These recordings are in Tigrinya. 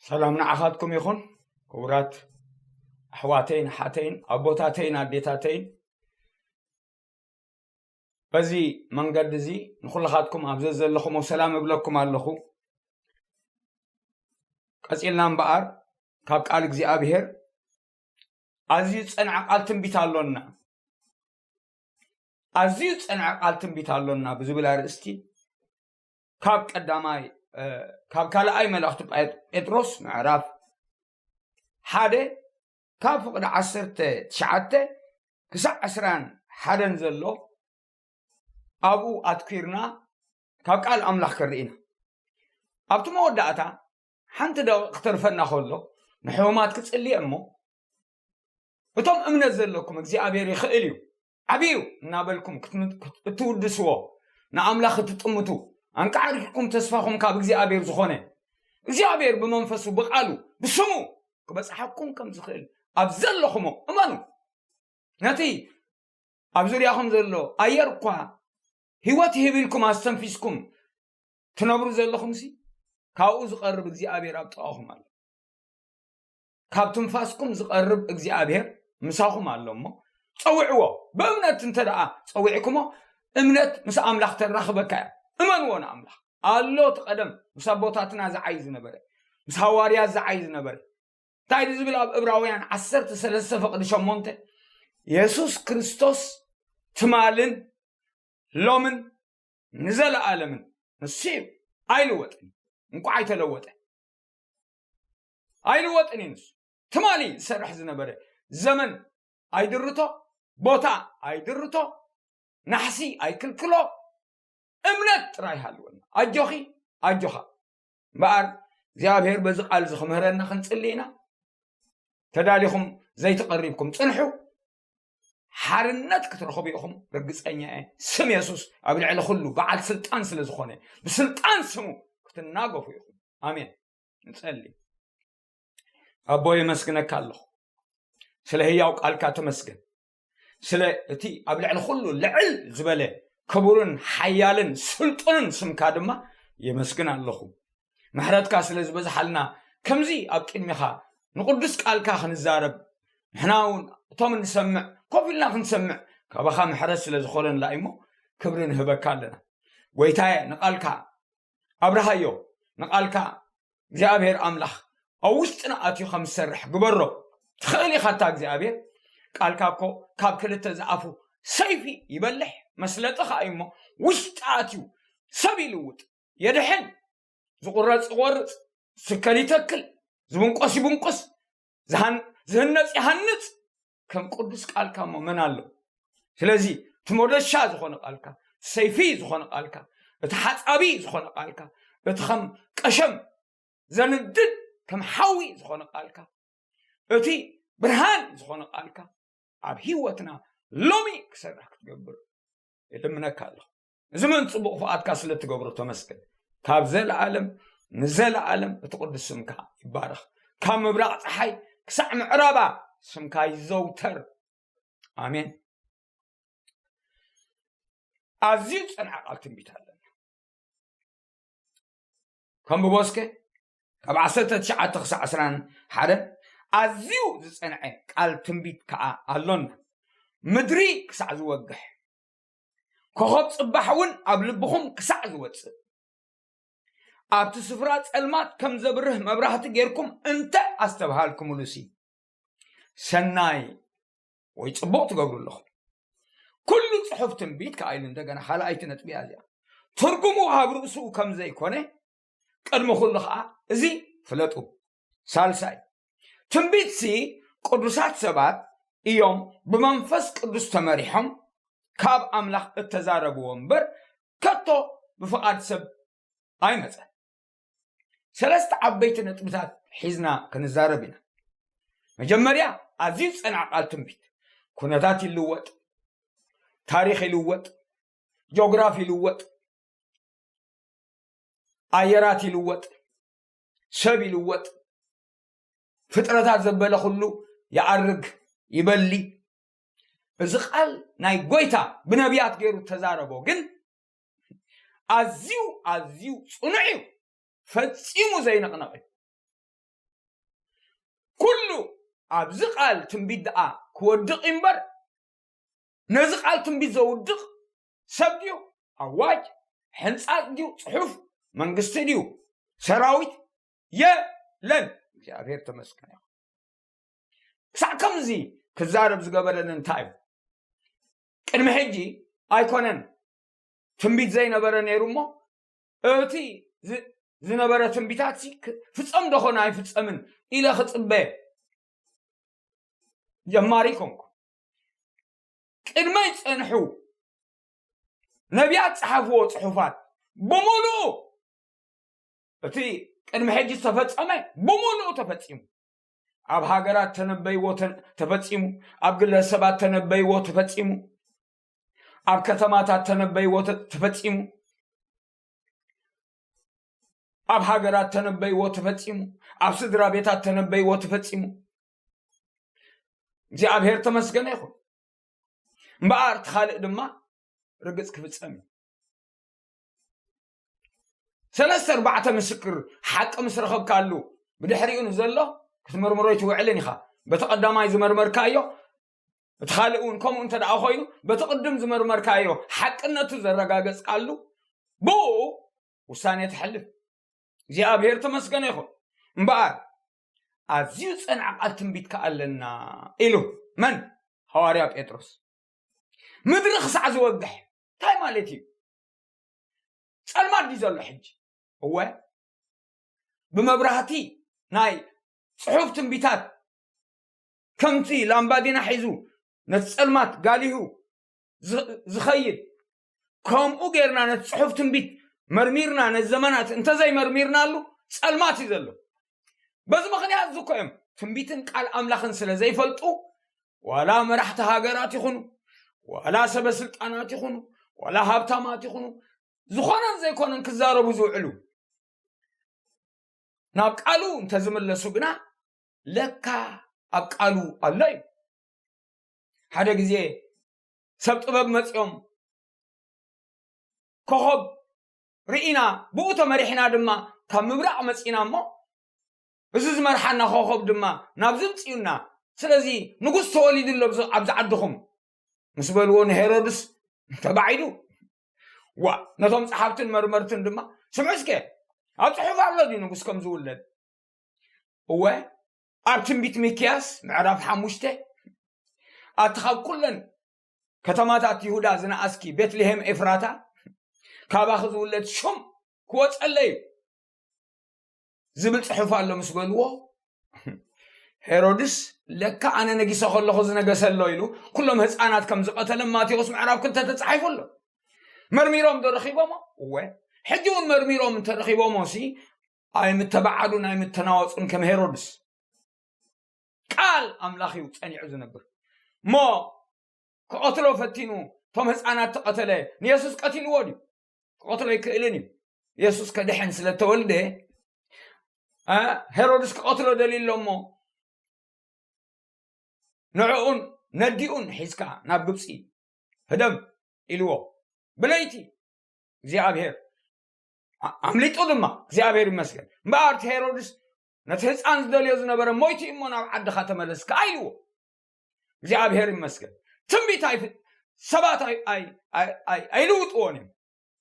ሰላም ንዓኻትኩም ይኹን። ክቡራት ኣሕዋተይን ኣሓተይን ኣቦታተይን ኣዴታተይን፣ በዚ መንገዲ እዚ ንኹልኻትኩም ኣብ ዘዘለኹሞ ሰላም እብለኩም ኣለኹ። ቀጺልና እምበኣር ካብ ቃል እግዚኣብሔር ኣዝዩ ዝጸንዐ ቃል ትንቢት ኣሎና። ኣዝዩ ዝጸንዐ ቃል ትንቢት ኣሎና ብዝብል ኣርእስቲ ካብ ቀዳማይ፣ እ፣ ካብ ካልኣይ መልእኽቲ ጴ-፣ ጴጥሮስ ምዕራፍ ሓደ ካብ ፍቕዲ ዓሰርተ ትሽዓተ ክሳዕ ዕስራን ሓደን ዘሎ ኣብኡ ኣትኲርና ካብ ቃል ኣምላኽ ከርኢ ኢና። ኣብቲ መወዳእታ ሓንቲ ደቂቕ ክተርፈና ከሎ ንሕሙማት ክጽልየ እሞ፣ እቶም እምነት ዘለኩም እግዚኣብሔር ይኽእል እዩ፣ ዓብዩ እናበልኩም ክትም-፣ ክት-፣ እትውድስዎ፣ ንኣምላኽ እትጥምቱ፣ ኣንቃዕሪርኩም ተስፋኹም ካብ እግዚኣብሔር ዝኾነ እግዚኣብሔር ብመንፈሱ ብቓሉ ብስሙ ክበጽሓኩም ከም ዝኽእል ኣብ ዘለኹሞ እመኑ። ነቲ ኣብ ዙርያኹም ዘሎ ኣየር እኳ ህይወት ይህብ ኢልኩም ኣስተንፊስኩም ትነብሩ ዘለኹምሲ፣ ካብኡ ዝቐርብ እግዚኣብሔር ኣብ ጥቓኹም ኣሎ። ካብ ትንፋስኩም ዝቐርብ እግዚኣብሔር ምሳኹም ኣሎ እሞ፣ ጸውዕዎ። ብእምነት እንተ ደኣ ጸዊዕኩሞ፣ እምነት ምስ ኣምላኽ ተራኽበካ እያ። እመንዎ ንኣምላኽ። ኣሎ እቲ ቀደም ምስ ኣቦታትና ዝዓይ ዝነበረ፣ ምስ ሃዋርያት ዝዓይ ዝነበረ። እንታይ እዩ ዝብል ኣብ ዕብራውያን ዓሰርተ ሰለስተ ፍቕዲ ሸሞንተ? የሱስ ክርስቶስ ትማልን ሎምን ንዘለኣለምን ንሱ እዩ። ኣይልወጥን። እንኳዕ ኣይተለወጠ። ኣይልወጥን እዩ ንሱ። ትማሊ ዝሰርሕ ዝነበረ። ዘመን ኣይድርቶ፣ ቦታ ኣይድርቶ፣ ናሕሲ ኣይክልክሎ፣ እምነት ጥራይ ሃልወና። ኣጆኺ፣ ኣጆኻ። እምበኣር እግዚኣብሔር በዚ ቃል እዚ ክምህረና ክንጽሊ ኢና። ተዳሊኹም ዘይተቐሪብኩም ጽንሑ። ሓርነት ክትረኽቡ ኢኹም፣ ርግጸኛ እየ። ስም የሱስ ኣብ ልዕሊ ኩሉ በዓል ስልጣን ስለ ዝኾነ፣ ብስልጣን ስሙ ክትናገፉ ኢኹም። ኣሜን። ንጸሊ። ኣቦ፣ የመስግነካ ኣለኹ። ስለ ህያው ቃልካ ተመስገን። ስለ እቲ ኣብ ልዕሊ ኩሉ ልዕል ዝበለ ክቡርን ሓያልን ስልጡንን ስምካ ድማ የመስግን ኣለኹ። ምሕረትካ ስለ ዝበዝሓልና፣ ከምዚ ኣብ ቅድሚኻ ንቕዱስ ቃልካ ክንዛረብ፣ ንሕና እውን እቶም እንሰምዕ፣ ኮፍ ኢልና ክንሰምዕ፣ ካባኻ ምሕረት ስለ ዝኾነና እሞ ክብሪ ንህበካ ኣለና። ጎይታየ፣ ንቓልካ ኣብርሃዮ፣ ንቓልካ እግዚኣብሔር ኣምላኽ ኣብ ውሽጥና ኣትዩ ከም ዝሰርሕ ግበሮ። ትኽእል ኢኻ እታ እግዚኣብሔር። ቃልካ እኮ ካብ ክልተ ዝኣፉ ሰይፊ ይበልሕ፣ መስለጢ ኸኣ እዩ እሞ፣ ውሽጢ ኣትዩ ሰብ ይልውጥ፣ የድሕን፣ ዝቑረጽ ይቖርጽ፣ ዝትከል ይተክል፣ ዝብንቆስ ይብንቁስ፣ ዝሃን-፣ ዝህነጽ ይሃንጽ። ከም ቅዱስ ቃልካ እሞ መን ኣሎ? ስለዚ እቲ መዶሻ ዝኾነ ቃልካ፣ ሰይፊ ዝኾነ ቃልካ፣ እቲ ሓጻቢ ዝኾነ ቃልካ፣ እቲ ከም ቀሸም ዘንድድ ከም ሓዊ ዝኾነ ቃልካ፣ እቲ ብርሃን ዝኾነ ቃልካ ኣብ ህይወትና ሎሚ ክሰርሕ ክትገብር እልምነካ ኣለኹ። እዚ መን ጽቡቕ ፍቓድካ ስለ እትገብሮ ተመስገን። ካብ ዘለኣለም ንዘለኣለም እቲ ቅዱስ ስምካ ይባረኽ። ካብ ምብራቕ ጸሓይ ክሳዕ ምዕራባ ስምካ ይዘውተር። ኣሜን። ኣዝዩ ዝጸንዐ ቃል ትንቢት ኣለና። ከንብቦ እስከ፣ ካብ ዓሰርተ ትሽዓተ ክሳዕ ዕስራን ሓደን ኣዝዩ ዝጸንዐ ቃል ትንቢት ከኣ ኣሎና። ምድሪ ክሳዕ ዝወግሕ፣ ኮኸብ ጽባሕ እውን ኣብ ልብኹም ክሳዕ ዝወጽእ፣ ኣብቲ ስፍራ ጸልማት ከም ዘብርህ መብራህቲ ጌርኩም እንተ ኣስተብሃልኩምሉሲ፣ ሰናይ ወይ ጽቡቕ ትገብሩ ኣለኹም። ኩሉ ጽሑፍ ትንቢት ከኣ ኢሉ እንደገና ካልኣይቲ ነጥቢ እያ እዚኣ። ትርጉሙ ኣብ ርእሱ ከም ዘይኮነ ቅድሚ ኩሉ ከኣ እዚ ፍለጡ። ሳልሳይ፣ ትንቢትሲ ቅዱሳት ሰባት እዮም ብመንፈስ ቅዱስ ተመሪሖም ካብ ኣምላኽ እተዛረብዎ እምበር ከቶ ብፍቓድ ሰብ ኣይመጸን። ሰለስተ ዓበይቲ ነጥብታት ሒዝና ክንዛረብ ኢና። መጀመርያ፣ ኣዝዩ ዝጸንዐ ቃል ትንቢት። ኩነታት ይልወጥ፣ ታሪኽ ይልወጥ፣ ጂኦግራፊ ይልወጥ፣ ኣየራት ይልወጥ፣ ሰብ ይልወጥ፣ ፍጥረታት ዘበለ ኩሉ ይኣርግ፣ ይበሊ። እዚ ቃል ናይ ጎይታ ብነቢያት ገይሩ ተዛረቦ ግን ኣዝዩ፣ ኣዝዩ ጽኑዕ እዩ። ፈጺሙ ዘይንቕነቕ እዩ። ኣብዚ ቃል ትንቢት ደኣ ክወድቕ እምበር፣ ነዚ ቃል ትንቢት ዘውድቕ ሰብ ድዩ? ኣዋጅ፣ ሕንጻጽ ድዩ? ጽሑፍ፣ መንግስቲ ድዩ? ሰራዊት? የለን። እግዚኣብሔር ተመስገን ይኹን። ክሳዕ ከምዚ ክዛረብ ዝገበረኒ እንታይ እዩ? ቅድሚ ሕጂ ኣይኮነን ትንቢት ዘይነበረ ነይሩ እሞ፣ እቲ ዝ-፣ ዝነበረ ትንቢታት ሲ ክ-፣ ፍጸም ዶ ኾነ ኣይፍጸምን ኢለ ክጽበ ጀማሪ ኮንኩ። ቅድመይ ጸንሑ ነቢያት ጸሓፍዎ ጽሑፋት ብምሉኡ፣ እቲ ቅድሚ ሕጂ ዝተፈጸመ ብምሉኡ ተፈጺሙ። ኣብ ሃገራት ተነበይዎ ተ-፣ ተፈጺሙ። ኣብ ግለሰባት ተነበይዎ ተፈጺሙ። ኣብ ከተማታት ተነበይዎ ተ-፣ ተፈጺሙ። ኣብ ሃገራት ተነበይዎ ተፈጺሙ። ኣብ ስድራ ቤታት ተነበይዎ ተፈጺሙ። እግዚኣብሔር ተመስገነ ይኹን። እምበኣር እቲ ካልእ ድማ ርግጽ ክፍጸም እዩ። ሰለስተ ኣርባዕተ ምስክር ሓቂ ምስ ረኸብካሉ፣ ብድሕሪኡ ንዘሎ ክትምርምሮ ኣይትውዕልን ኢኻ። በቲ ቀዳማይ ዝመርመርካዮ፣ እቲ ካልእ እውን ከምኡ እንተ ደኣ ኮይኑ፣ በቲ ቅድም ዝመርመርካዮ ሓቅነቱ ዘረጋገጽካሉ፣ ብኡ ውሳኔ ተሕልፍ። እግዚኣብሔር ተመስገነ ይኹን። እምበኣር ኣዝዩ ጸንዓ ቃል ትንቢት ከኣ ኣለና ኢሉ። መን? ሃዋርያ ጴጥሮስ። ምድሪ ክሳዕ ዝወግሕ እንታይ ማለት እዩ? ጸልማት ድዩ ዘሎ ሕጂ? እወ፣ ብመብራህቲ ናይ ጽሑፍ ትንቢታት ከምቲ ላምባዲና ሒዙ ነቲ ጸልማት ጋሊሁ ዝ-፣ ዝኸይድ፣ ከምኡ ጌርና ነቲ ጽሑፍ ትንቢት መርሚርና፣ ነቲ ዘመናት እንተዘይመርሚርናሉ ጸልማት እዩ ዘሎ። በዚ ምኽንያት እዚ እኮ እዮም ትንቢትን ቃል ኣምላኽን ስለ ዘይፈልጡ፣ ዋላ መራሕቲ ሃገራት ይኹኑ፣ ዋላ ሰበ ስልጣናት ይኹኑ፣ ዋላ ሃብታማት ይኹኑ፣ ዝኾነን ዘይኮነን ክዛረቡ ዝውዕሉ። ናብ ቃሉ እንተዝምለሱ ግና፣ ለካ ኣብ ቃሉ ኣሎ እዩ። ሓደ ግዜ ሰብ ጥበብ መጺኦም፣ ኮኸብ ርኢና፣ ብኡ ተመሪሕና ድማ ካብ ምብራቕ መጺና እሞ፣ እዚ ዝመርሓና ኮኸብ ድማ ናብዚ ምጽኡና። ስለዚ ንጉስ ተወሊዱ ኣሎ ኣብዚ፣ ኣብዚ ዓድኹም ምስ በልዎ፣ ንሄሮድስ ተባዒዱ። ዋ፣ ነቶም ጸሓፍትን መርመርትን ድማ፣ ስምዑ እስከ፣ ኣብ ጽሑፍ ኣሎ ድዩ ንጉስ ከም ዝውለድ? እወ፣ ኣብ ትንቢት ሚክያስ ምዕራፍ ሓሙሽተ፣ ኣቲ ካብ ኩለን ከተማታት ይሁዳ ዝነኣስኪ ቤትልሄም ኤፍራታ፣ ካባኺ ዝውለድ ሹም ክወጸለይ እዩ ዝብል ጽሑፍ ኣሎ ምስ በልዎ፣ ሄሮድስ ለካ ኣነ ነጊሰ ከለኹ ዝነገሰ ኣሎ ኢሉ ኩሎም ህፃናት ከም ዝቐተለ ማቴዎስ ምዕራፍ ክልተ ተጻሒፉ ኣሎ። መርሚሮም ዶ ረኺቦሞ? እወ። ሕጂ እውን መርሚሮም እንተረኺቦሞ ሲ ኣይምተባዓዱን ኣይምተናወጹን ከም ሄሮድስ። ቃል ኣምላኽ እዩ ጸኒዑ ዝነብር። እሞ ክቐትሎ ፈቲኑ፣ እቶም ህፃናት ተቐተለ። ንየሱስ ቀቲልዎ ድዩ? ክቐትሎ ኣይክእልን እዩ። የሱስ ከድሕን ስለ ተወልደ፣ እ፣ ሄሮድስ ክቐትሎ ደልዩ ኣሎ እሞ፣ ንዕኡን ነዲኡን ሒዝካ ናብ ግብፂ ህደም ኢልዎ። ብለይቲ እግዚኣብሔር ኣ-፣ ኣምሊጡ ድማ፣ እግዚኣብሔር ይመስገን። እምበኣር እቲ ሄሮድስ ነቲ ህፃን ዝደልዮ ዝነበረ ሞይቱ እዩ እሞ ናብ ዓድኻ ተመለስ ከኣ ኢልዎ። እግዚኣብሔር ይመስገን። ትንቢት ኣይፍ-፣ ሰባት ኣይ-፣ ኣይ-፣ ኣይ-፣ ኣይ-፣ ኣይልውጥዎን እዮም።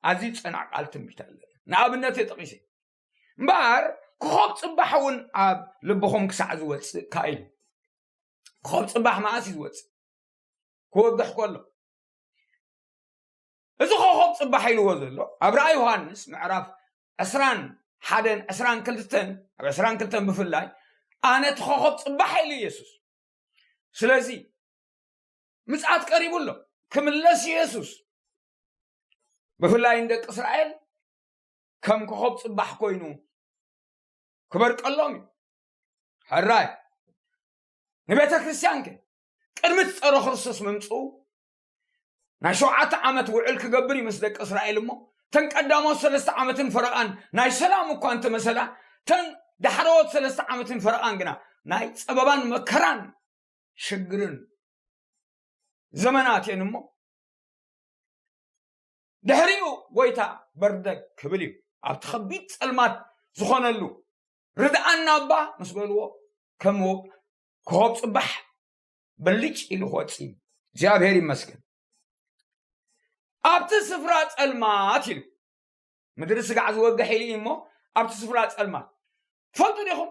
ኣዝዩ ጸናዕ ቃል ትንቢት ኣለና። ንኣብነት እየ ጠቒሰ። እምበኣር ኮኾብ ጽባሕ እውን ኣብ ልብኹም ክሳዕ ዝወጽእ ከኣ ኢሉ። ኮኾብ ጽባሕ መኣስ እዩ ዝወጽእ? ክወግሕ ከሎ። እዚ ኮኾብ ጽባሕ ኢልዎ ዘሎ ኣብ ራእይ ዮሃንስ ምዕራፍ ዕስራን ሓደን ዕስራን ክልተን፣ ኣብ ዕስራን ክልተን ብፍላይ፣ ኣነ እቲ ኮኾብ ጽባሕ ኢሉ ኢየሱስ። ስለዚ ምጽኣት ቀሪቡ ኣሎ። ክምለስ ኢየሱስ። ብፍላይ ንደቂ እስራኤል ከም ኮኾብ ጽባሕ ኮይኑ ክበርቀሎም እዩ። ሕራይ ንቤተ ክርስቲያን ከ ቅድሚ እቲ ጸረ ክርስቶስ ምምጽኡ ናይ ሸውዓተ ዓመት ውዕል ክገብር እዩ ምስ ደቂ እስራኤል እሞ፣ እተን ቀዳሞት ሰለስተ ዓመትን ፈረቓን ናይ ሰላም እኳ እንተመሰላ፣ እተን ዳሕረዎት ሰለስተ ዓመትን ፈረቓን ግና ናይ ጸበባን መከራን ሽግርን ዘመናት እየን እሞ፣ ድሕሪኡ ጎይታ በርደግ ክብል እዩ። ኣብቲ ከቢድ ጸልማት ዝኾነሉ፣ "ርድኣና እባ" ምስ በልዎ፣ ከም ወ-፣ ኮኾብ ጽባሕ ብልጭ ኢሉ ክወጽእ እዩ። እግዚኣብሔር ይመስገን። ኣብቲ ስፍራ ጸልማት ኢሉ፣ ምድሪ ስጋዕ ዝወግሕ ኢሉ እዩ እሞ፣ ኣብቲ ስፍራ ጸልማት። ትፈልጡ ዲኹም?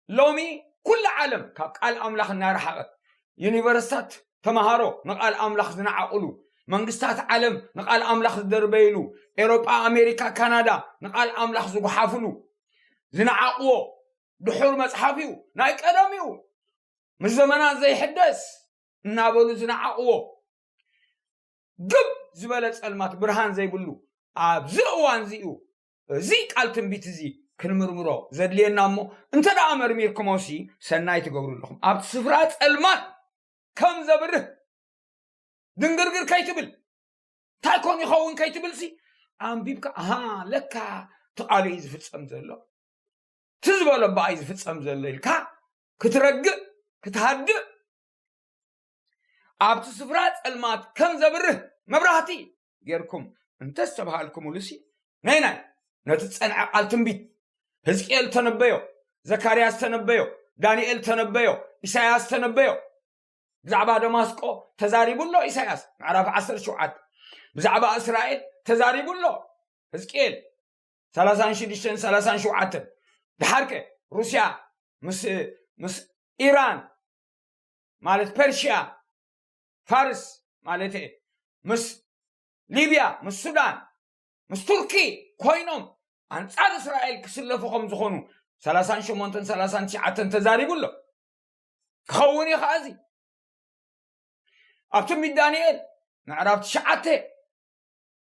ሎሚ ኩሉ ዓለም ካብ ቃል ኣምላኽ እናረሓቐ፣ ዩኒቨርሲታት ተምሃሮ ንቓል ኣምላኽ ዝነዓቑሉ፣ መንግስታት ዓለም ንቓል ኣምላኽ ዝደርበይሉ፣ ኤሮጳ፣ ኣሜሪካ፣ ካናዳ ንቓል ኣምላኽ ዝጉሓፍሉ፣ ዝነዓቕዎ ድሑር መጽሓፍ እዩ፣ ናይ ቀደም እዩ፣ ምስ ዘመናት ዘይሕደስ እናበሉ ዝነዓቕዎ፣ ግብ ዝበለ ጸልማት፣ ብርሃን ዘይብሉ ኣብዚ እዋን እዚ እዩ። እዚ ቃል ትንቢት እዚ ክንምርምሮ ዘድልየና እሞ፣ እንተ ደኣ መርሚርኩሞሲ ሰናይ ትገብሩ ኣለኹም። ኣብቲ ስፍራ ጸልማት ከም ዘብርህ ድንግርግር ከይትብል፣ እንታይ ኮን ይኸውን ከይትብልሲ፣ ኣንቢብካ፣ ኣሃ፣ ለካ እቲ ቃሉ እዩ ዝፍጸም ዘሎ፣ እቲ ዝበሎ እባ እዩ ዝፍጸም ዘሎ ኢልካ ክትረግእ፣ ክትሃድእ፣ ኣብቲ ስፍራ ጸልማት ከም ዘብርህ መብራህቲ ጌርኩም እንተስተብሃልኩምሉሲ፣ ናይ ናይ ነቲ ዝጸንዐ ቃል ትንቢት፣ ህዝቅኤል ተነበዮ፣ ዘካርያስ ተነበዮ፣ ዳንኤል ተነበዮ፣ ኢሳያስ ተነበዮ። ብዛዕባ ደማስቆ ተዛሪቡ ኣሎ ኢሳያስ፣ ምዕራፍ ዓሰርተ ሸውዓተ። ብዛዕባ እስራኤል ተዛሪቡ ኣሎ ህዝቅኤል፣ ሰላሳን ሽዱሽተን፣ ሰላሳን ሸውዓተን። ድሓርከ ሩስያ ምስ፣ ምስ ኢራን፣ ማለት ፐርሽያ፣ ፋርስ ማለት እየ፣ ምስ ሊብያ፣ ምስ ሱዳን፣ ምስ ቱርኪ ኮይኖም ኣንጻር እስራኤል ክስለፉ ከም ዝኾኑ፣ ሰላሳን ሸሞንተን፣ ሰላሳን ትሽዓተን ተዛሪቡ ኣሎ። ክኸውን እዩ ኸዓ እዚ። ኣብ ትንቢት ዳንኤል ምዕራፍ ትሽዓተ፣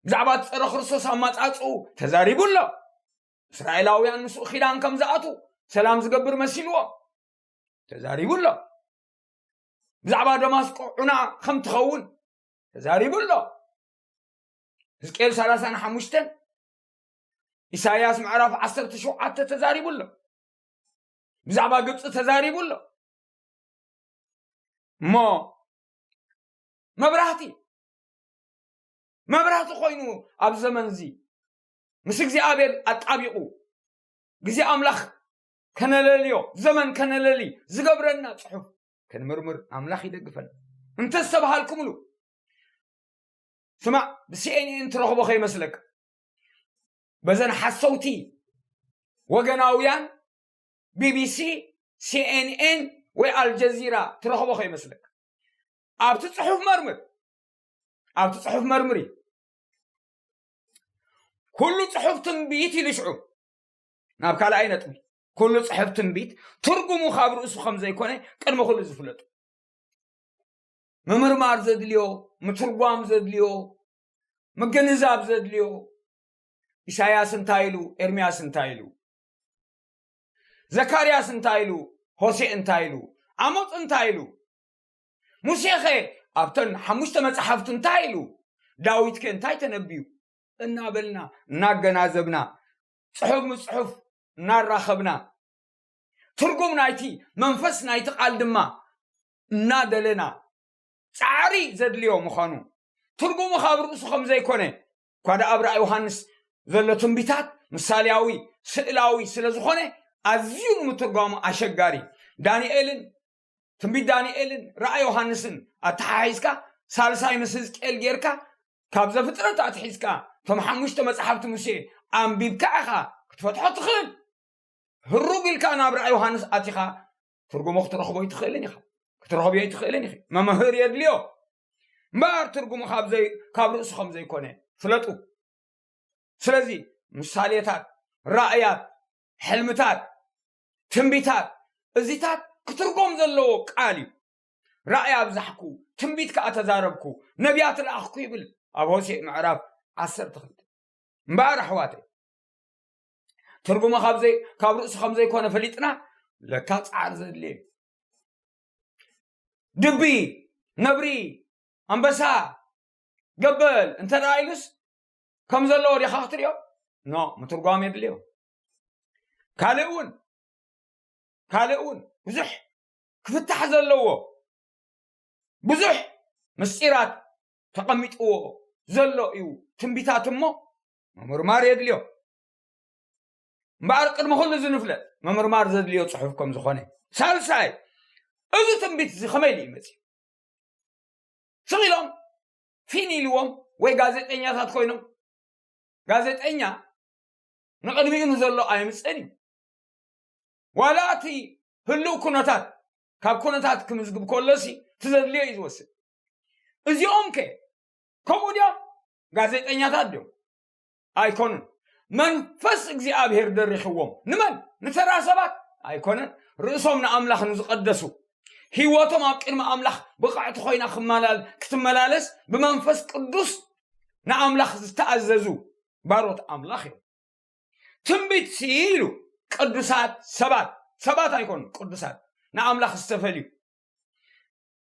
ብዛዕባ እቲ ጸረ ክርስቶስ ኣማጻጽኡ ተዛሪቡ ኣሎ። እስራኤላውያን ምስኡ ኪዳን ከም ዝኣትዉ፣ ሰላም ዝገብር መሲልዎም ተዛሪቡ ኣሎ። ብዛዕባ ደማስቆ ዑና ከም ትኸውን ተዛሪቡ ኣሎ። ህዝቅኤል ሰላሳን ሓሙሽተን፣ ኢሳይያስ ምዕራፍ ዓሰርተ ሸውዓተ ተዛሪቡ ኣሎ። ብዛዕባ ግብጺ ተዛሪቡ ኣሎ። እሞ መብራህቲ፣ መብራህቲ ኮይኑ ኣብ ዘመን እዚ ምስ እግዚኣብሔር ኣጣቢቑ፣ ግዜ ኣምላኽ ከነለልዮ፣ ዘመን ከነለሊ ዝገብረና ጽሑፍ ክንምርምር ኣምላኽ ይደግፈና። እንተዝተባሃልኩምሉ፣ ስማዕ፣ ብሲኤንኤን ትረኽቦ ከይመስለካ። በዘን ሓሰውቲ ወገናውያን ቢቢሲ፣ ሲኤንኤን ወይ ኣልጀዚራ ትረኽቦ ከይመስለካ። ኣብቲ ጽሑፍ መርምር፣ ኣብቲ ጽሑፍ መርምሪ። ኩሉ ጽሑፍ ትንቢት ኢሉ ሽዑ ናብ ካልኣይ ነጥቢ። ኩሉ ጽሑፍ ትንቢት ትርጉሙ ካብ ርእሱ ከም ዘይኮነ ቅድሚ ኩሉ ዝፍለጥ። ምምርማር ዘድልዮ፣ ምትርጓም ዘድልዮ፣ ምግንዛብ ዘድልዮ። ኢሳያስ እንታይ ኢሉ? ኤርምያስ እንታይ ኢሉ? ዘካርያስ እንታይ ኢሉ? ሆሴእ እንታይ ኢሉ? ኣሞጽ እንታይ ኢሉ? ሙሴኸ ኣብተን ሓሙሽተ መጻሕፍቲ እንታይ ኢሉ? ዳዊትከ እንታይ ተነብዩ? እናበልና፣ እናገናዘብና፣ ጽሑፍ ምስ ጽሑፍ እናራኸብና፣ ትርጉም ናይቲ መንፈስ ናይቲ ቃል ድማ እናደለና፣ ጻዕሪ ዘድልዮ ምዃኑ፣ ትርጉሙ ካብ ርእሱ ከም ዘይኮነ፣ እኳ ደኣ ኣብ ራእይ ዮሃንስ ዘሎ ትንቢታት ምሳሌያዊ፣ ስእላዊ ስለ ዝኾነ፣ ኣዝዩ ንምትርጓሙ ኣሸጋሪ። ዳንኤልን፣ ትንቢት ዳንኤልን ራእይ ዮሃንስን ኣተሓሒዝካ፣ ሳልሳይ ምስ ህዝቅኤል ጌርካ፣ ካብ ዘፍጥረት ኣትሒዝካ፣ እቶም ሓሙሽተ መጻሕፍቲ ሙሴ ኣንቢብካ ኢኻ ክትፈትሖ ትኽእል። ህሩግ ኢልካ ናብ ራእይ ዮሃንስ ኣቲኻ ትርጉሙ ክትረኽቦ ኣይትኽእልን ኢኻ። ክትረኽብዮ ኣይትኽእልን ኢኺ። መምህር የድልዮ። እምበኣር ትርጉሙ ካብ ዘይ-፣ ካብ ርእሱ ከም ዘይኮነ ፍለጡ። ስለዚ ምሳሌታት፣ ራእያት፣ ሕልምታት፣ ትንቢታት፣ እዚታት ክትርጎም ዘለዎ ቃል እዩ። ራእይ ኣብዛሕኩ፣ ትንቢት ከኣ ተዛረብኩ፣ ነቢያት ለኣኽኩ ይብል ኣብ ሆሴእ ምዕራፍ ዓሰርተ ክልተ። እምበኣር ኣሕዋተይ፣ ትርጉሙ ካብ ዘይ-፣ ካብ ርእሱ ከም ዘይኮነ ፈሊጥና፣ ለካ ጻዕሪ ዘድልየ እዩ። ድቢ፣ ነብሪ፣ ኣንበሳ፣ ገበል እንተ ደኣ ኢሉስ ከም ዘለዎ ዲኻ ክትሪኦ? ኖ፣ ምትርጓም የድልዮ። ካልእ እውን፣ ካልእ እውን ብዙሕ ክፍታሕ ዘለዎ፣ ብዙሕ ምስጢራት ተቐሚጥዎ ዘሎ እዩ ትንቢታት እሞ ምምርማር የድልዮ። እምበኣር ቅድሚ ኩሉ እዚ ንፍለጥ ምምርማር ዘድልዮ ጽሑፍ ከም ዝኾነ። ሳልሳይ፣ እዚ ትንቢት እዚ ከመይ ኢሉ እዩ መፅዩ? ስቕ ኢሎም ፊን ኢልዎም ወይ ጋዜጠኛታት ኮይኖም፣ ጋዜጠኛ ንቕድሚኡ ንዘሎ ኣየምፅእን እዩ። ዋላ እቲ ህሉው ኩነታት ካብ ኩነታት ክምዝግብ ከሎሲ እቲ ዘድልዮ እዩ ዝወስድ። እዚኦም ከ ከምኡ ድዮም? ጋዜጠኛታት ድዮም? ኣይኮኑን። መንፈስ እግዚኣብሔር ደሪኽዎም። ንመን? ንተራ ሰባት ኣይኮነን። ርእሶም ንኣምላኽ ንዝቐደሱ፣ ህይወቶም ኣብ ቅድሚ ኣምላኽ ብቕዕቲ ኮይና ክመላል-፣ ክትመላለስ ብመንፈስ ቅዱስ ንኣምላኽ ዝተኣዘዙ ባሮት ኣምላኽ እዮም። ትንቢት ሲ ኢሉ ቅዱሳት ሰባት፣ ሰባት ኣይኮኑን ቅዱሳት፣ ንኣምላኽ ዝተፈልዩ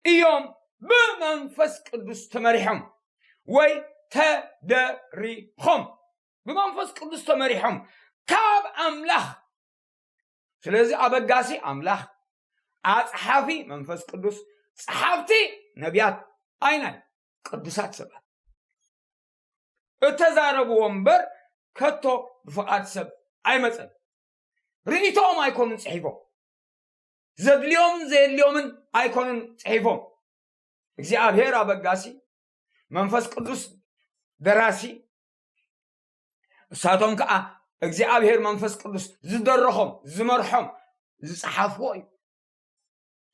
እዮም። ብመንፈስ ቅዱስ ተመሪሖም ወይ ተደሪኾም፣ ብመንፈስ ቅዱስ ተመሪሖም ካብ ኣምላኽ። ስለዚ ኣበጋሲ ኣምላኽ፣ ኣጽሓፊ መንፈስ ቅዱስ፣ ጸሓፍቲ ነቢያት ኣይናይ ቅዱሳት ሰባት እተዛረብዎ እምበር ከቶ ብፍቓድ ሰብ ኣይመጸን። ርእይቶኦም ኣይኮኑን ጽሒፎም፣ ዘድልዮምን ዘየድልዮምን ኣይኮኑን ጽሒፎም። እግዚኣብሔር ኣበጋሲ፣ መንፈስ ቅዱስ ደራሲ፣ እሳቶም ከዓ እግዚኣብሔር መንፈስ ቅዱስ ዝደረኾም፣ ዝመርሖም፣ ዝጸሓፍዎ እዩ።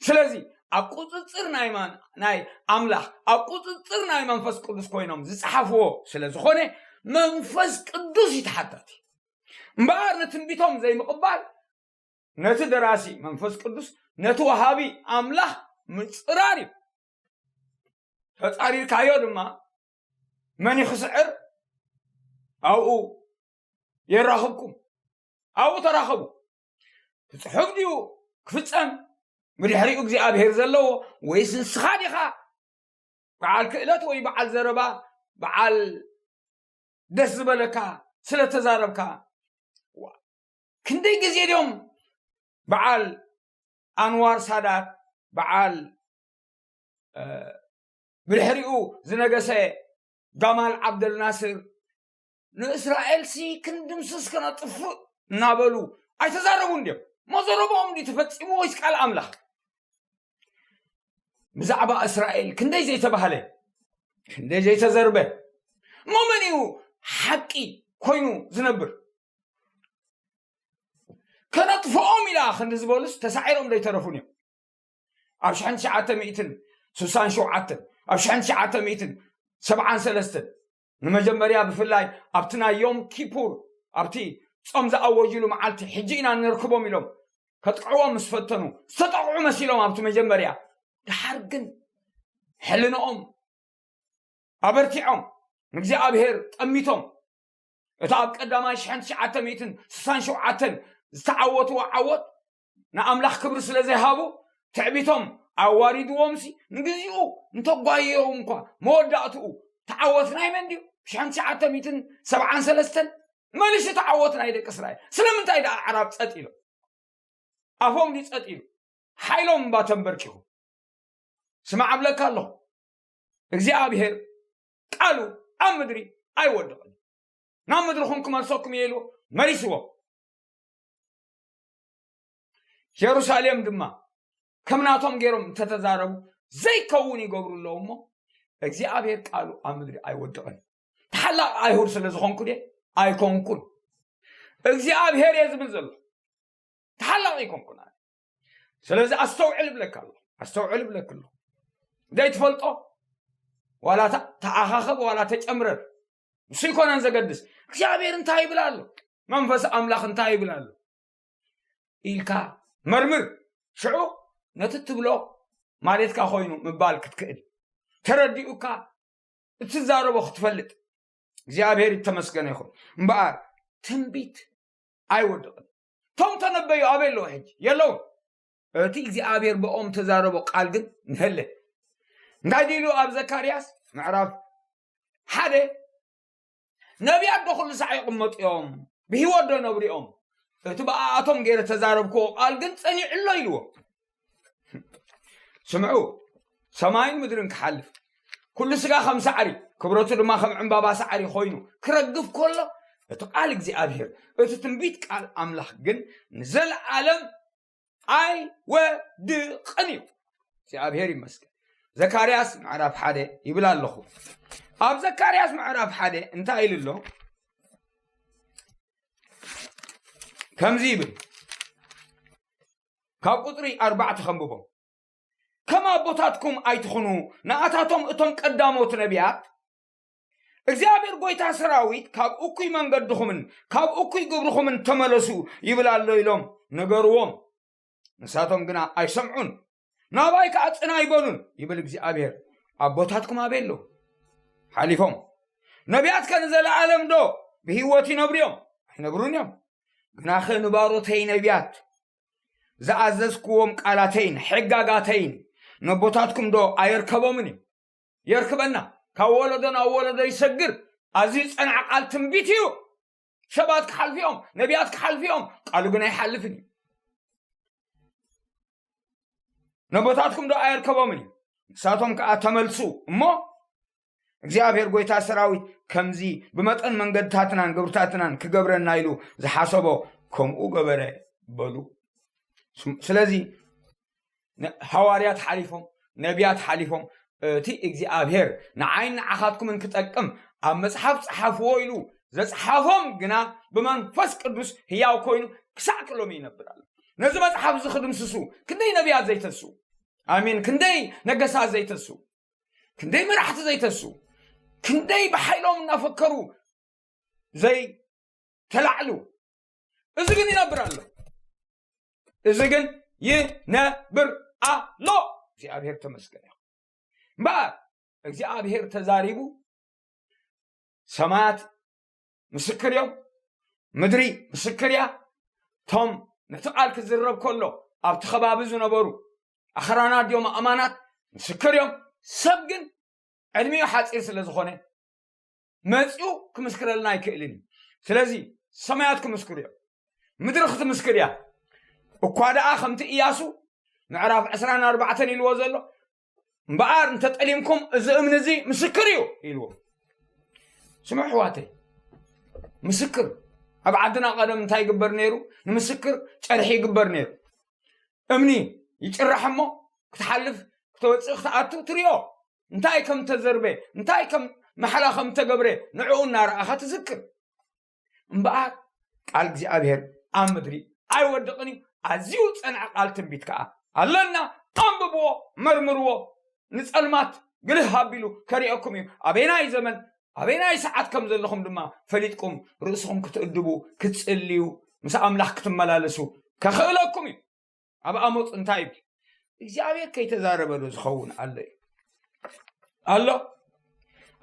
ስለዚ ኣብ ቁፅፅር ናይ ማን? ናይ ኣምላኽ፣ ኣብ ቁፅፅር ናይ መንፈስ ቅዱስ ኮይኖም ዝጸሓፍዎ ስለ ዝኾነ መንፈስ ቅዱስ እዩ ተሓታቲ። እምበኣር ንትንቢቶም ዘይምቕባል ነቲ ደራሲ መንፈስ ቅዱስ፣ ነቲ ወሃቢ ኣምላኽ ምፅራር እዩ። ተፃሪርካዮ ድማ መን ይኽስዕር? ኣብኡ የራኽብኩም፣ ኣብኡ ተራኸቡ። እቲ ጽሑፍ ድዩ ክፍጸም? ብድሕሪኡ እግዚኣብሔር ዘለዎ፣ ወይስ ንስኻ ዲኻ በዓል ክእለት ወይ በዓል ዘረባ፣ በዓል ደስ ዝበለካ ስለ ተዛረብካ? ዋ፣ ክንደይ ግዜ ድዮም በዓል ኣንዋር ሳዳት፣ በዓል፣ እ፣ ብድሕሪኡ ዝነገሰ ጋማል ዓብደል ናስር፣ ንእስራኤልሲ ክንድምስስ ከነጥፍእ እናበሉ ኣይተዛረቡን ድዮም? እሞ ዘረብኦም ድዩ ተፈጺሙ ወይስ ቃል ኣምላኽ? ብዛዕባ እስራኤል ክንደይ ዘይተባህለ፣ ክንደይ ዘይተዘርበ፣ እሞ መን እዩ ሓቂ ኮይኑ ዝነብር? ከነጥፍኦም ኢላ ክንዲ ዝበሉስ ተሳዒሮም ዘይተረፉን እዮም። ኣብ ሽሕን ትሽዓተ ሚእትን ስሳን ሸውዓተን፣ ኣብ ሽሕን ትሽዓተ ሚእትን ሰብዓን ሰለስተን ንመጀመርያ ብፍላይ ኣብቲ ናይ ዮም ኪፑር፣ ኣብቲ ጾም ዝኣወጅሉ መዓልቲ ሕጂ ኢና ንርክቦም ኢሎም ከጥቅዕዎም ምስ ፈተኑ፣ ዝተጠቕዑ መሲሎም ኣብቲ መጀመርያ፣ ድሓር ግን ሕልንኦም ኣበርቲዖም፣ ንእግዚኣብሔር ጠሚቶም፣ እቲ ኣብ ቀዳማይ ሽሕን ትሽዓተ ሚእትን ስሳን ሸውዓተን ዝተዓወትዎ ዓወት ንኣምላኽ ክብሪ ስለ ዘይሃቡ፣ ትዕቢቶም ኣዋሪድዎምሲ፣ ንግዚኡ እንተጓየዮም እኳ፣ መወዳእትኡ ተዓወት ናይ መን ድዩ? ብሽሕን ትሽዓተ ሚእትን ሰብዓን ሰለስተን መሊሱ ተዓወት ናይ ደቂ እስራኤል። ስለምንታይ ደኣ ኣዕራብ ጸጥ ኢሎም? ኣፎም ድዩ ጸጥ ኢሉ? ሓይሎም እምባ ተንበርኪኹ። ስማዕ እብለካ ኣለኹ፣ እግዚኣብሔር ቃሉ ኣብ ምድሪ ኣይወድቕን። ናብ ምድርኹም ክመልሰኩም እየ ኢሉ መሊስዎ። ጀሩሳሌም ድማ ከም ናቶም ገይሮም እንተተዛረቡ ዘይከውን ይገብሩ ኣለዉ እሞ፣ እግዚኣብሔር ቃሉ ኣብ ምድሪ ኣይወድቕን። ተሓላቒ ኣይሁድ ስለ ዝኾንኩ ድየ? ኣይኮንኩን። እግዚኣብሔር እየ ዝብል ዘሎ። ተሓላቒ ኣይኮንኩን ኣነ። ስለዚ ኣስተውዕል እብለካ ኣለኹ። ኣስተውዕል እብለክ ኣለኹ። ዘይትፈልጦ ዋላ ተ-፣ ተኣኻኸብ ዋላ ተጨምረር። ንሱ ኣይኮነን ዘገድስ። እግዚኣብሔር እንታይ ይብል ኣሎ? መንፈስ ኣምላኽ እንታይ ይብል ኣሎ? ኢልካ መርምር። ሽዑ ነቲ ትብሎ ማለትካ ኮይኑ ምባል ክትክእል። ተረዲኡካ እትዛረቦ ክትፈልጥ እግዚኣብሔር ይተመስገነ ይኹን። እምበኣር ትንቢት ኣይወድቕን። እቶም ተነበዩ ኣበይ ኣለዉ ሕጂ? የለውን። እቲ እግዚኣብሔር ብኦም ተዛረቦ ቃል ግን ንሀለ። እንታይ ድኢሉ ኣብ ዘካርያስ ምዕራፍ ሓደ፣ ነቢያት ዶ ኩሉ ሳዕ ይቕመጡ እዮም? ብህይወት ዶ ይነብሩ እዮም? እቲ ብኣኣቶም ገይረ ተዛረብክዎ ቃል ግን ጸኒዑ ኣሎ ኢልዎ። ስምዑ፣ ሰማይን ምድርን ክሓልፍ፣ ኩሉ ስጋ ከም ሳዕሪ፣ ክብረቱ ድማ ከም ዕምባባ ሳዕሪ ኮይኑ ክረግፍ ከሎ፣ እቲ ቃል እግዚኣብሔር፣ እቲ ትንቢት ቃል ኣምላኽ ግን ንዘለኣለም ኣይወድቕን እዩ። እግዚኣብሔር ይመስገን። ዘካርያስ ምዕራፍ ሓደ ይብል ኣለኹ። ኣብ ዘካርያስ ምዕራፍ ሓደ እንታይ ኢሉ ኣሎ? ከምዚ ይብል። ካብ ቁፅሪ ኣርባዕተ ከንብቦ። ከም ኣቦታትኩም ኣይትኹኑ፣ ንኣታቶም እቶም ቀዳሞት ነቢያት፣ እግዚኣብሔር ጎይታ ሰራዊት ካብ እኩይ መንገድኹምን ካብ እኩይ ግብርኹምን ተመለሱ ይብል ኣሎ ኢሎም ነገርዎም። ንሳቶም ግና ኣይሰምዑን፣ ናባይ ከዓ ጽን ኣይበሉን ይብል እግዚኣብሔር። ኣቦታትኩም ኣበይ ኣለዉ? ሓሊፎም። ነቢያት ከ ንዘለኣለም ዶ ብህይወት ይነብሩ እዮም? ኣይነብሩን እዮም። ግናኸ ንባሮተይ ነቢያት ዝኣዘዝክዎም ቃላተይን ሕጋጋተይን ነቦታትኩም ዶ ኣየርከቦምን እዩ? የርክበና። ካብ ወለዶ ናብ ወለዶ ይሰግር። ኣዝዩ ዝጸንዐ ቃል ትንቢት እዩ። ሰባት ክሓልፉ እዮም፣ ነቢያት ክሓልፉ እዮም፣ ቃሉ ግን ኣይሓልፍን እዩ። ነቦታትኩም ዶ ኣየርከቦምን እዩ? ንሳቶም ከኣ ተመልሱ እሞ እግዚኣብሔር ጎይታ ሰራዊት ከምዚ ብመጠን መንገድታትናን ግብርታትናን ክገብረና ኢሉ ዝሓሰቦ ከምኡ ገበረ በሉ። ስም-፣ ስለዚ ነ-፣ ሃዋርያት ሓሊፎም፣ ነቢያት ሓሊፎም፣ እቲ እግዚኣብሔር ንዓይን ንዓኻትኩምን ክጠቅም ኣብ መጽሓፍ ጸሓፍዎ ኢሉ ዘጽሓፎም ግና ብመንፈስ ቅዱስ ህያው ኮይኑ ክሳዕ ክሎም ይነብር ኣሎ። ነዚ መጽሓፍ እዚ ክድምስሱ ክንደይ ነቢያት ዘይተስኡ፣ ኣሜን፣ ክንደይ ነገሳት ዘይተስኡ፣ ክንደይ መራሕቲ ዘይተስኡ፣ ክንደይ ብሓይሎም እናፈከሩ ዘይተላዕሉ፣ እዚ ግን ይነብር ኣሎ። እዚ ግን ይነብር ኣሎ። እግዚኣብሔር ተመስገን ይኹን። እምበኣር እግዚኣብሔር ተዛሪቡ፣ ሰማያት ምስክር እዮም፣ ምድሪ ምስክር እያ። እቶም ነቲ ቃል ክዝረብ ከሎ ኣብቲ ከባቢ ዝነበሩ ኣኽራናት ድዮም ኣእማናት ምስክር እዮም። ሰብ ግን ዕድሚኡ ሓፂር ስለ ዝኾነ መፂኡ ክምስክረልና ኣይክእልን እዩ። ስለዚ ሰማያት ክምስክሩ እዮም፣ ምድሪ ክትምስክር እያ። እኳ ደኣ ከምቲ እያሱ ምዕራፍ ዕስራን ኣርባዕተን ኢልዎ ዘሎ፣ እምበኣር እንተጠሊምኩም እዚ እምኒ እዚ ምስክር እዩ ኢልዎ። ስምዑ ኣሕዋተይ፣ ምስክር ኣብ ዓድና ቀደም እንታይ ይግበር ነይሩ? ንምስክር ጨርሒ ይግበር ነይሩ። እምኒ ይጭራሕ እሞ ክትሓልፍ፣ ክተወፅእ፣ ክትኣቱ ትሪኦ። እንታይ ከም ተዘርበ፣ እንታይ ከም ማሕላ ከም ተገብረ ንዕኡ እናረኣኻ ትዝክር። እምበኣር ቃል እግዚኣብሔር ኣብ ምድሪ ኣይወድቕን እዩ። ኣዝዩ ዝጸንዐ ቃል ትንቢት ከኣ ኣለና። ኣንብብዎ፣ መርምርዎ። ንጸልማት ግልህ ኣቢሉ ከርእየኩም እዩ። ኣበየናይ ዘመን፣ ኣበየናይ ሰዓት ከም ዘለኹም ድማ ፈሊጥኩም ርእስኹም ክትእድቡ፣ ክትጽልዩ፣ ምስ ኣምላኽ ክትመላለሱ ከኽእለኩም እዩ። ኣብ ኣሞጽ እንታይ ይብል? እግዚኣብሔር ከይተዛረበ ዶ ዝኸውን ኣሎ እዩ? ኣሎ።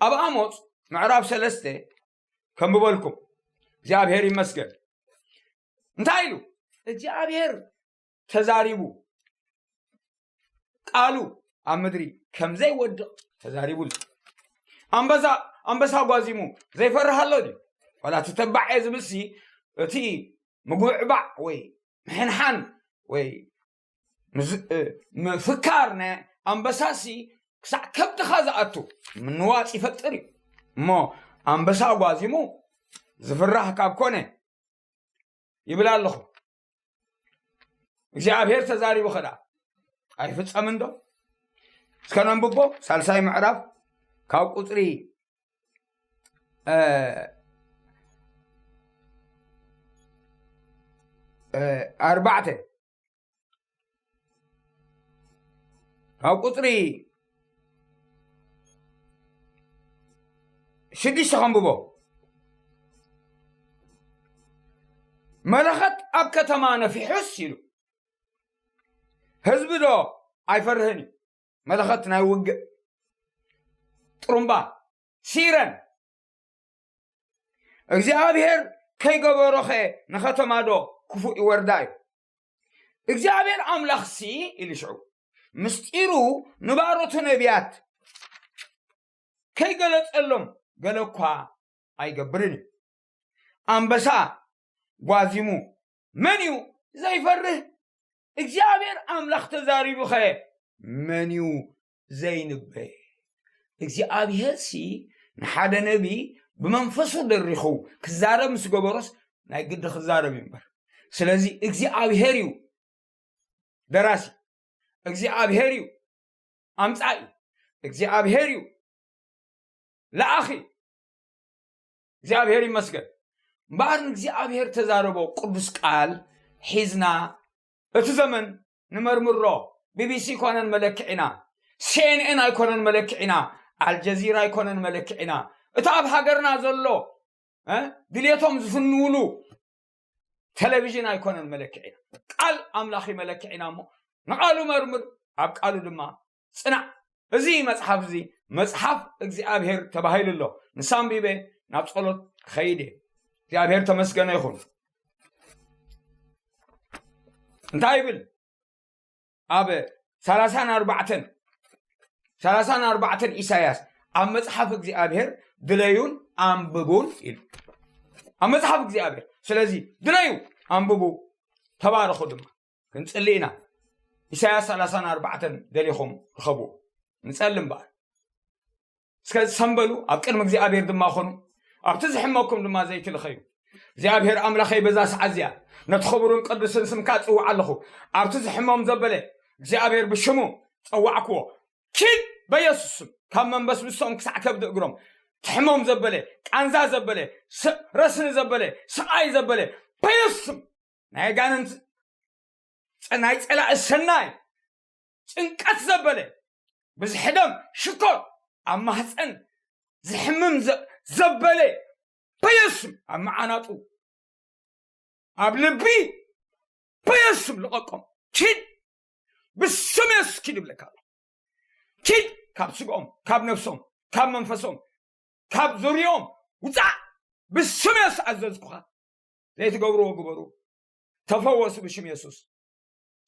ኣብ ኣሞጽ ምዕራፍ ሰለስተ ከንብበልኩም። እግዚኣብሔር ይመስገን። እንታይ ኢሉ? እግዚኣብሔር ተዛሪቡ፣ ቃሉ ኣብ ምድሪ ከም ዘይወድቕ ተዛሪቡ ኣሎ። ኣንበሳ፣ ኣንበሳ ጓዚሙ ዘይፈርህ ኣሎ ድዩ? ዋላ እቲ ተባዕ እየ ዝብልሲ፣ እቲ ምጉዕባዕ ወይ ምሕንሓን ወይ ምዝ-፣ እ፣ ምፍካር ናይ ኣንበሳሲ ክሳዕ ከብድኻ ዝኣቱ ምንዋጽ ይፈጥር እዩ። እሞ ኣንበሳ ጓዚሙ ዝፍራህ ካብ ኮነ ይብል ኣለኹ። እግዚኣብሔር ተዛሪቡ ኸዳ ኣይፍጸምን ዶ? እስከ ነንብቦ። ሳልሳይ ምዕራፍ ካብ ቁጽሪ፣ እ፣ እ፣ ኣርባዕተ፣ ካብ ቁጽሪ ሽዱሽተ ከንብቦ። መለኸት ኣብ ከተማ ነፊሑስ ኢሉ፣ ህዝቢ ዶ ኣይፈርህን እዩ? መለኸት ናይ ውግእ፣ ጥሩምባ፣ ሲረን። እግዚኣብሔር ከይገበሮኸ ንኸተማ ዶ ክፉእ ይወርዳ እዩ? እግዚኣብሔር ኣምላኽሲ ኢሉ ሽዑ ምስጢሩ ንባሮቱ ነቢያት ከይገለጸሎም ገለ እኳ ኣይገብርን እዩ። ኣንበሳ ጓዚሙ መን እዩ ዘይፈርህ? እግዚኣብሔር ኣምላኽ ተዛሪቡኸ መን እዩ ዘይንበ? እግዚኣብሔርሲ ንሓደ ነቢ ብመንፈሱ ደሪኹ ክዛረብ ምስ ገበሮስ ናይ ግዲ ክዛረብ እዩ እምበር። ስለዚ እግዚኣብሔር እዩ ደራሲ፣ እግዚኣብሔር እዩ ኣምጻኢ እግዚኣብሔር እዩ። ለኣኺ እግዚኣብሔር ይመስገን። እምበኣር ንእግዚኣብሔር ተዛረቦ ቅዱስ ቃል ሒዝና እቲ ዘመን ንመርምሮ። ቢቢሲ ኣይኮነን መለክዒና፣ ሲኤንኤን ኣይኮነን መለክዒና፣ ኣልጀዚራ ኣይኮነን መለክዒና፣ እቲ ኣብ ሃገርና ዘሎ ድልየቶም ዝፍንውሉ ቴሌቪዥን ኣይኮነን መለክዒና፣ ቃል ኣምላኽ መለክዒና። እሞ ንቓሉ መርምር፣ ኣብ ቃሉ ድማ ጽናዕ። እዚ መጽሓፍ እዚ መጽሓፍ እግዚኣብሔር ተባሂሉ ኣሎ። ንሳ ኣንቢበ ናብ ጸሎት ኸይድ እየ። እግዚኣብሔር ተመስገነ ይኹን። እንታይ ይብል? ኣብ ሰላሳን ኣርባዕተን ሰላሳን ኣርባዕተን ኢሳያስ፣ ኣብ መጽሓፍ እግዚኣብሔር ድለዩን ኣንብቡን ኢሉ። ኣብ መጽሓፍ እግዚኣብሔር። ስለዚ ድለዩ፣ ኣንብቡ፣ ተባረኹ ድማ። ክንጽሊ ኢና። ኢሳያስ ሰላሳን ኣርባዕተን ደሊኹም ርኸቡ። ንጸሊ እምበኣር። እስከ ዝሰንበሉ ኣብ ቅድሚ እግዚኣብሔር ድማ ኾኑ፣ ኣብቲ ዝሕመኩም ድማ ዘይትልኸዩ። እግዚኣብሔር ኣምላኸይ፣ በዛ ሰዓት እዚኣ ነቲ ክቡርን ቅዱስን ስምካ ጽውዕ ኣለኹ። ኣብቲ ዝሕመም ዘበለ እግዚኣብሔር ብሽሙ ጸዋዕክዎ። ኪድ በየሱስ ስም፣ ካብ መንበስብሶም ክሳዕ ከብዲ እግሮም ትሕሞም ዘበለ፣ ቃንዛ ዘበለ፣ ስ- ረስኒ ዘበለ፣ ስቓይ ዘበለ፣ በየሱስ ስም ናይ ኣጋንንት ጸ- ናይ ጸላኢ ሰናይ ጭንቀት ዘበለ፣ ብዝሕደም ሽኮር ኣብ ማህፀን ዝሕምም ዘ- ዘበለ በየሱስ ስም፣ ኣብ መዓናጡ፣ ኣብ ልቢ በየሱስ ስም ልቐቆም። ኪድ፣ ብስም የሱስ ኪድ ይብለካ ኣሎ። ኪድ ካብ ስግኦም፣ ካብ ነፍሶም፣ ካብ መንፈሶም፣ ካብ ዙርዮም ውፃእ። ብስም የሱስ ኣዘዝኩኻ። ዘይትገብርዎ ግበሩ። ተፈወሱ ብሽም የሱስ።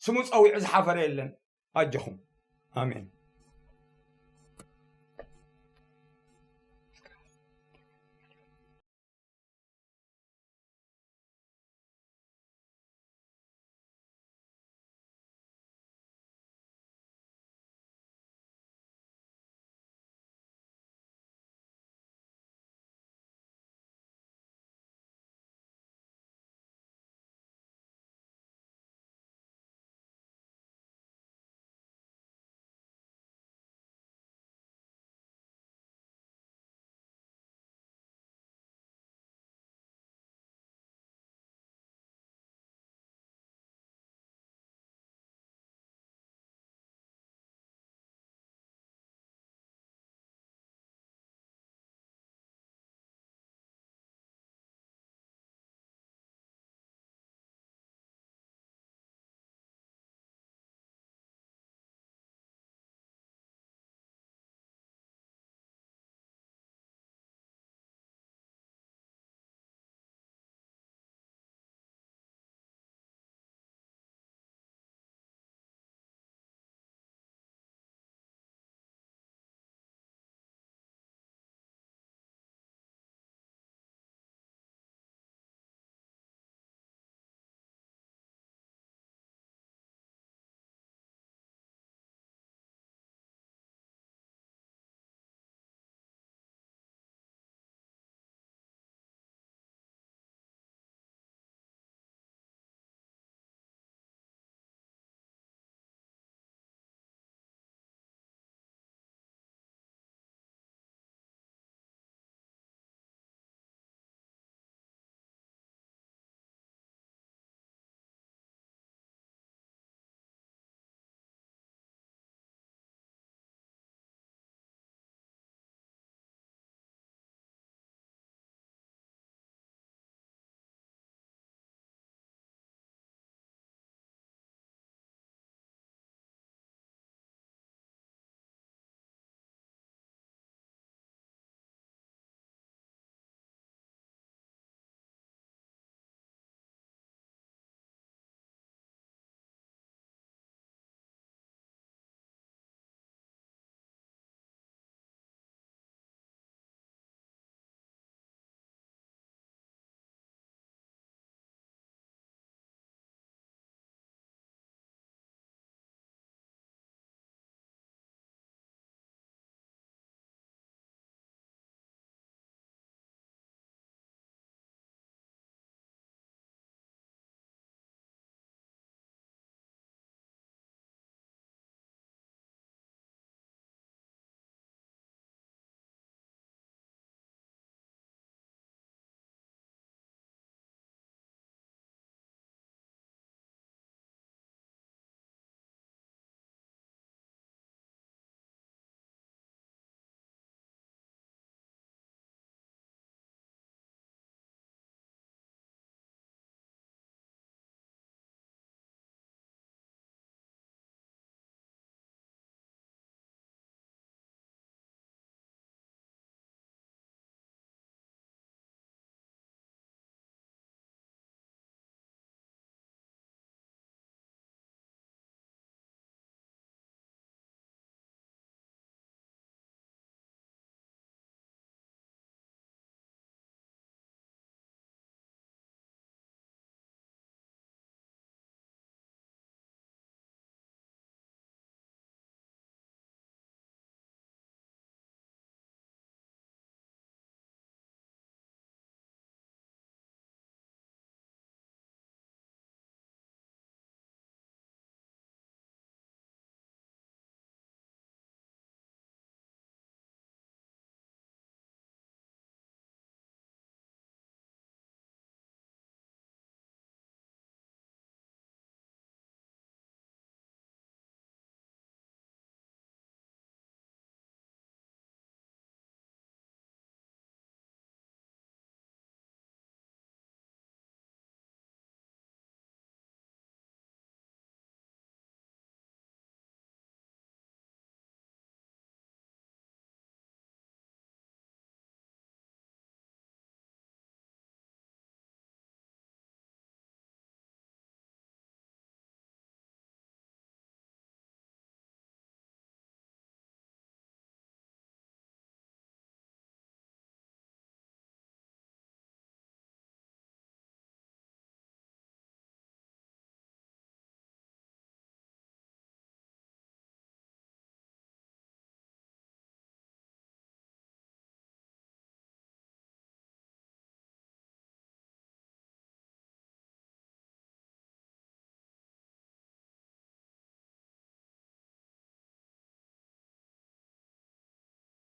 ስሙ ጸዊዑ ዝሓፈረ የለን። ኣጆኹም። ኣሜን።